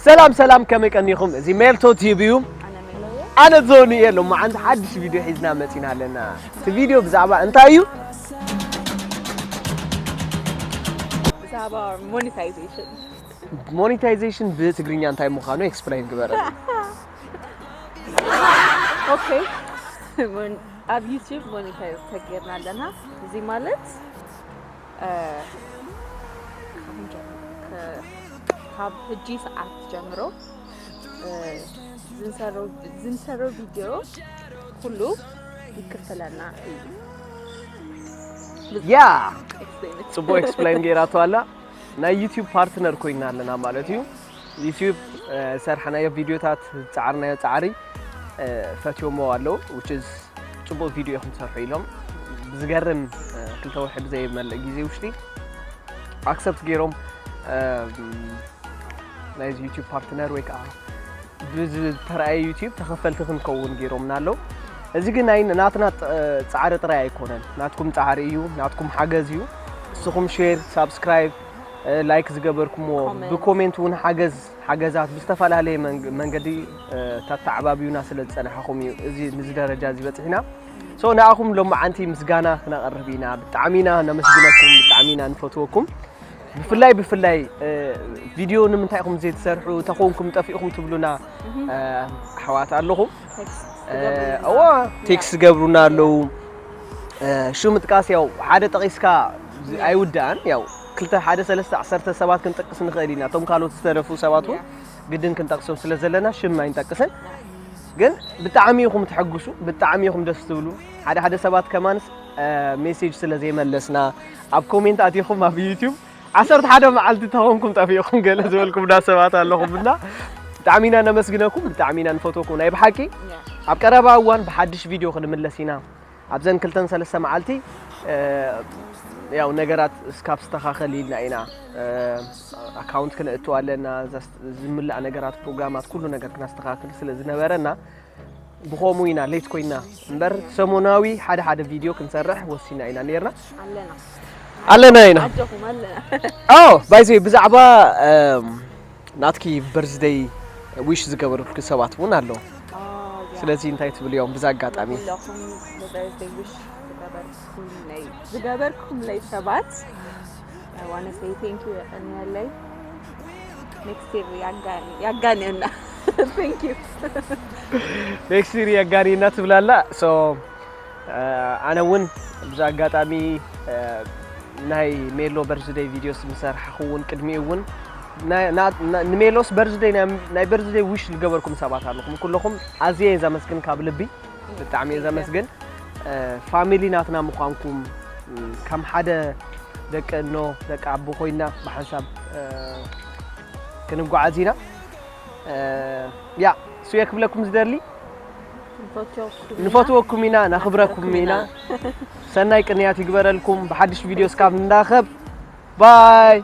ሰላም ሰላም፣ ከመይ ቀኒኹም? እዚ ሜልቶ ቲቪ እዩ። ኣነ ሜሎ እየ። ኣነ ዞኒ እየ። ሎማዓንቲ ሓድሽ ቪድዮ ሒዝና መፂና ኣለና። እቲ ቪድዮ ብዛዕባ እንታይ እዩ? ብዛዕባ ሞኔታይዜሽን። ሞኔታይዜሽን ብትግርኛ እንታይ ምዃኑ ኤክስፕላይን ግበረልና። ኦኬ፣ ሞን- ኣብ ዩቲዩብ ሞኔታይዝ ተጌርና ኣለና። እዚ ማለት እ፣ ካብ ምንጀ- ከ- ካብ ሕጂ ሰዓት ጀምሮ እ፣ ዝንሰሮ ዝንሰሮ ቪድዮ ኩሉ ይክፈለና እዩ። ያ ኤክስፕሌን ጽቡቅ ኤክስፕላይን ገይራቶ ኣላ። ናይ ዩቲዩብ ፓርትነር ኮይና ኣለና ማለት እዩ። ዩቲዩብ እ፣ ዝሰርሓናዮ ቪድዮታት፣ ዝጻዕርናዮ ጻዕሪ እ፣ ፈትዮሞ ኣለዉ። Which is ጽቡቅ ቪድዮ ኢኹም ትሰርሑ ኢሎም ብዝገርም እ፣ ክልተ ወርሒ ብዘይመልእ ግዜ ውሽጢ ኣክሰፕት ገይሮም እ፣ ናይዚ ዩቲዩብ ፓርትነር ወይ ከዓ ብዝተረኣየ ዩቲዩብ ተኸፈልቲ ክንከውን ገይሮምና ኣለዉ። እዚ ግን ናይ ናትና ጥ- ጻዕሪ ጥራይ ኣይኮነን፣ ናትኩም ጻዕሪ እዩ፣ ናትኩም ሓገዝ እዩ። ንስኹም ሼር፣ ሳብስክራይብ፣ እ፣ ላይክ ዝገበርኩምዎ ኮሜንት። ብኮሜንት እውን ሓገዝ ሓገዛት ብዝተፈላለየ መንግ- መንገዲ እ፣ ተተዓባብዩና ስለ ዝጸናሕኹም እዩ እዚ ንዚ ደረጃ እዚ በጺሕና። ሶ ንኣኹም ሎማዓንቲ ምስጋና ክነቕርብ ኢና። ብጣዕሚ ኢና ነመስግነኩም፣ ብጣዕሚ ኢና ንፈትወኩም። ብፍላይ ብፍላይ እ፣ ቪድዮ ንምንታይ ኢኹም ዘይትሰርሑ፣ ተኾንኩም ጠፊእኹም ትብሉና እ፣ ኣሕዋት ኣለኹም። እ፣ እዋ ቴክስት ዝገብሩና ኣለዉ። እ፣ ሽም ምጥቃስ ያው ሓደ ጠቒስካ ዝ- ኣይውዳእን። ያው ክልተ ሓደ ሰለስተ ዓሰርተ ሰባት ክንጠቅስ ንኽእል ኢና። እቶም ካልኦት ዝተረፉ ሰባት እውን ግድን ክንጠቅሶም ስለ ዘለና ሽም ኣይንጠቅስን። ግን ብጣዕሚ ኢኹም ትሕጉሱ፣ ብጣዕሚ ኢኹም ደስ ትብሉ። ሓደ ሓደ ሰባት ከማንስ እ፣ ሜሴጅ ስለ ዘይመለስና ኣብ ኮሜንት ኣቲኹም ኣብ ዩቲዩብ ዓሰርተ ሓደ መዓልቲ ተኾንኩም ጠፊእኹም ገለ ዝበልኩምና ሰባት ኣለኹም እና ብጣዕሚ ኢና ነመስግነኩም፣ ብጣዕሚ ኢና ንፈትወኩም። ናይ ብሓቂ ኣብ ቀረባ እዋን ብሓድሽ ቪድዮ ክንምለስ ኢና። ኣብዘን ክልተን ሰለስተ መዓልቲ እ፣ ያው ነገራት እስካብ ዝተኻኸል ኢልና ኢና እ፣ ኣካውንት ክነእቱ ኣለና። ዘስ- ዝምላእ ነገራት፣ ፕሮግራማት፣ ኩሉ ነገር ክነስተኻክል ስለ ዝነበረና ብኸምኡ ኢና ሌት ኮይና እምበር ሰሞናዊ ሓደ ሓደ ቪድዮ ክንሰርሕ ወሲና ኢና ነርና ኣለና ኣለና ኢና። ኣጆኹም ኣለና። ኦ ባይዘ ብዛዕባ እም፣ ናትኪ በርዝደይ ዊሽ ዝገበሩልኪ ሰባት እውን ኣለዉ። ኦ፣ ያ። ስለዚ እንታይ ትብልዮም ብዛ ኣጋጣሚ? ኩለኹም ንበርዝደይ ዊሽ ዝገበርኩምለይ ዝገበርኩምለይ ሰባት ዋነ ሰይ ቴንክ ዩ የቀንየለይ። ኔክስት ይር ያጋንየና። ቴንክ ዩ። ኔክስት ይር የጋንየና ትብላላ። ሶ ኣነ እውን ብዚ ኣጋጣሚ ናይ ሜሎ በርዝደይ ቪድዮስ ምሰርሓኹ እውን ቅድሚኡ እውን ንሜሎስ በርዝደይ ናይ በርዝደይ ዊሽ ዝገበርኩም ሰባት ኣለኹም። ኩለኹም ኣዝየ እየ ዘመስግን ካብ ልቢ። ብጣዕሚ እየ ዘመስግን። ፋሚሊ ናትና ምዃንኩም ከም ሓደ ደቂ እኖ ደቂ ኣቦ ኮይና ብሓንሳብ ክንጓዓዝ ኢና። ያ እሱ እየ ክብለኩም ዝደሊ። ንፈትወኩም ኢና፣ ነኽብረኩም ኢና። ሰናይ ቅንያት ይግበረልኩም። ብሓድሽ ቪድዮ እስካብ ንራኸብ። ባይ።